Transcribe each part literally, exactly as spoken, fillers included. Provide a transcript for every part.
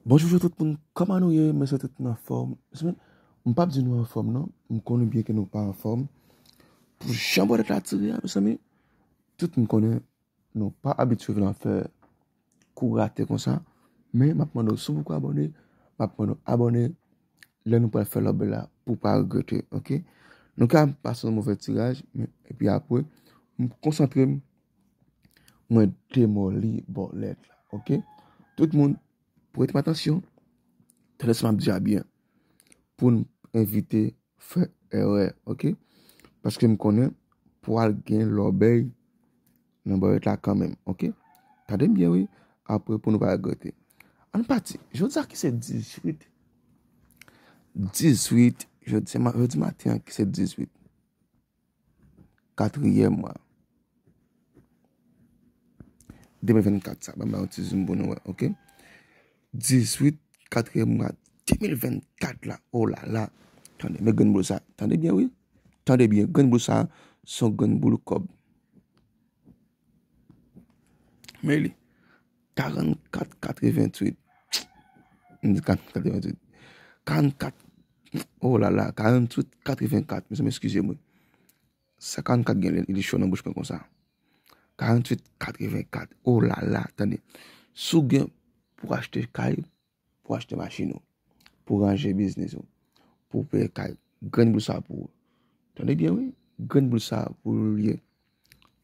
Bonjou tout moun, kòman nou ye? Mwen swete tout nou anfòm. Mezanmi, m p ap di nou anfòm non, m konnen byen ke nou pa anfòm. Pou jan bòlèt la tire a, mezanmi, tout moun konnen nou pa abitye vin nan fè kou rate konsa. Men m ap mande w, si w poko abòne, m ap mande w abòne lè nou pral fè lòbèy la pou w pa regrete, oke? Nou ka pase yon move tiraj, men epi apre, m konsantre m, mwen demoli bòlèt la, oke? Tout moun, prete m atansyon, tande sa m ap di a byen, pou n evite fè erè, oke? Paske m konnen pral gen lòbèy nan bòlèt la kanmenm, oke? Tande m byen, wi, apre pou nou pa regrete. Ann pati, jodi a ki se dizuit, dizuit, jodi, se ma-, jodi maten an ki se dizuit. Katriyèm mwa. De mil vennkat sa, ban m ba yon ti zoom pou nou wè, oke? Dizuit, katriyèm mwa, de mil vennkat la, o la la. Tande, men grenn boul sa, tande byen, wi. Tande byen, grenn boul sa, se yon grenn boul kòb. Men li, karannkat katreventuit. M di karannkat katreventuit. Karannkat, o la la, karanntuit katrevenkat. Mezanmi, eskize mwen. Sa karannkat gen, li, li cho nan bouch mwen konsa. Karanntuit katrevenkat. O la la, tande. Si w gen pou achte kay, pou achte machin ou, pou ranje biznis ou, pou peye kay, grenn boul sa pou ou. Tande byen, wi. Grenn boul sa pou ou li ye.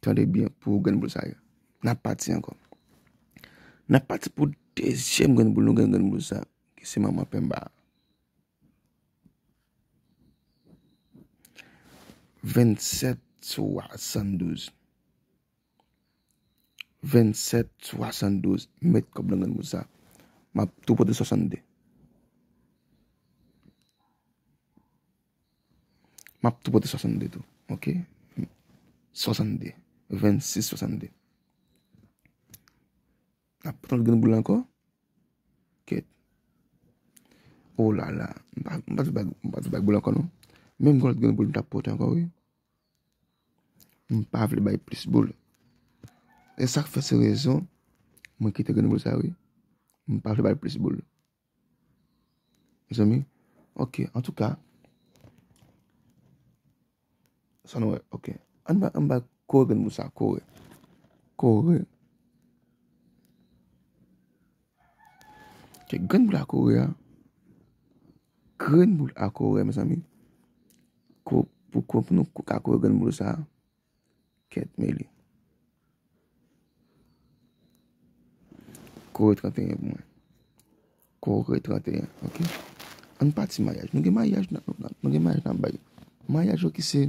Tande byen, pou grenn boul sa ye. N ap pati ankò. N ap pati pou dezyèm grenn boul, nou gen grenn boul sa, ki se manman penba a. Vennsèt swasanndouz. Vennsèt swasanndouz. Met kòb nan grenn boul sa. M ap tou pote swasannde. M ap tou pote swasannde tou. Oke? Swasannde. Vennsis swasannde. N ap pote lòt grenn boul ankò. Kèt. O la la. M pa, m pa vle bay, m pa vle bay boul ankò non. Menm gen lòt grenn boul m t ap pote ankò, wi. M pa vle bay plis boul. E sa k fè se rezon mwen kite grenn boul sa, wi. M pa vle bay plis boul. Mezanmi, oke, antouka, sa nou wè, oke. Ann ba, ann ba kore grenn boul sa, kore. Kore. Oke, grenn boul a kore a. Grenn boul a kore, mezanmi. Ko-, pou, pou nou ka kore grenn boul sa. Kèt, men li. Kore tranteyen pou mwen. Kore tranteyen, oke? Ann pati mayaj. Nou gen mayaj, n ap, n ap, nou gen mayaj n ap bay. Mayaj yo ki se,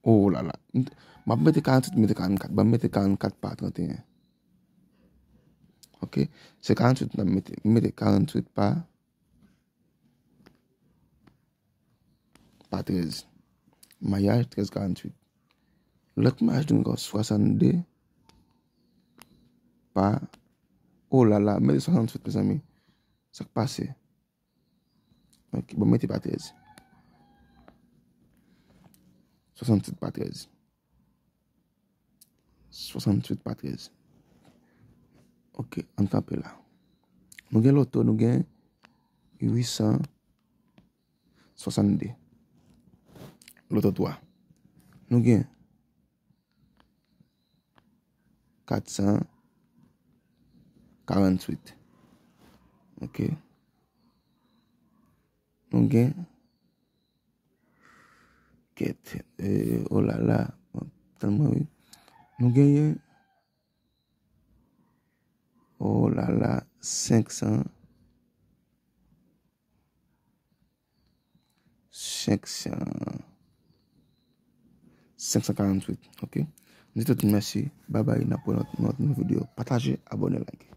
o la la. M ap mete karanntuit, mete karannkat. Ban m mete karannkat pa tranteyen. Oke? Se karanntuit n ap mete. M mete karanntuit pa pa trèz. Mayaj trèz karanntuit. Lòt mayaj nou gen swasannde pa, o la la, mete swasanntuit, mezanmi. Sa k pase? Oke, bon, mete pa trèz. Swasanntuit pa trèz. Swasanntuit pa trèz. Oke, ann kanpe la. Nou gen loto, nou gen uit san swasannde. Loto twa. Nou gen kat san karanntuit. Oke. Nou gen Kèt, eh, o la la, bon, tann mwen wi. Nou genyen, o la la, senk san, senk san, senk san karanntuit, oke? M di tout moun mèsi, babay, n ap wè nan lòt, nan lòt videyo. Pataje, abòne, like.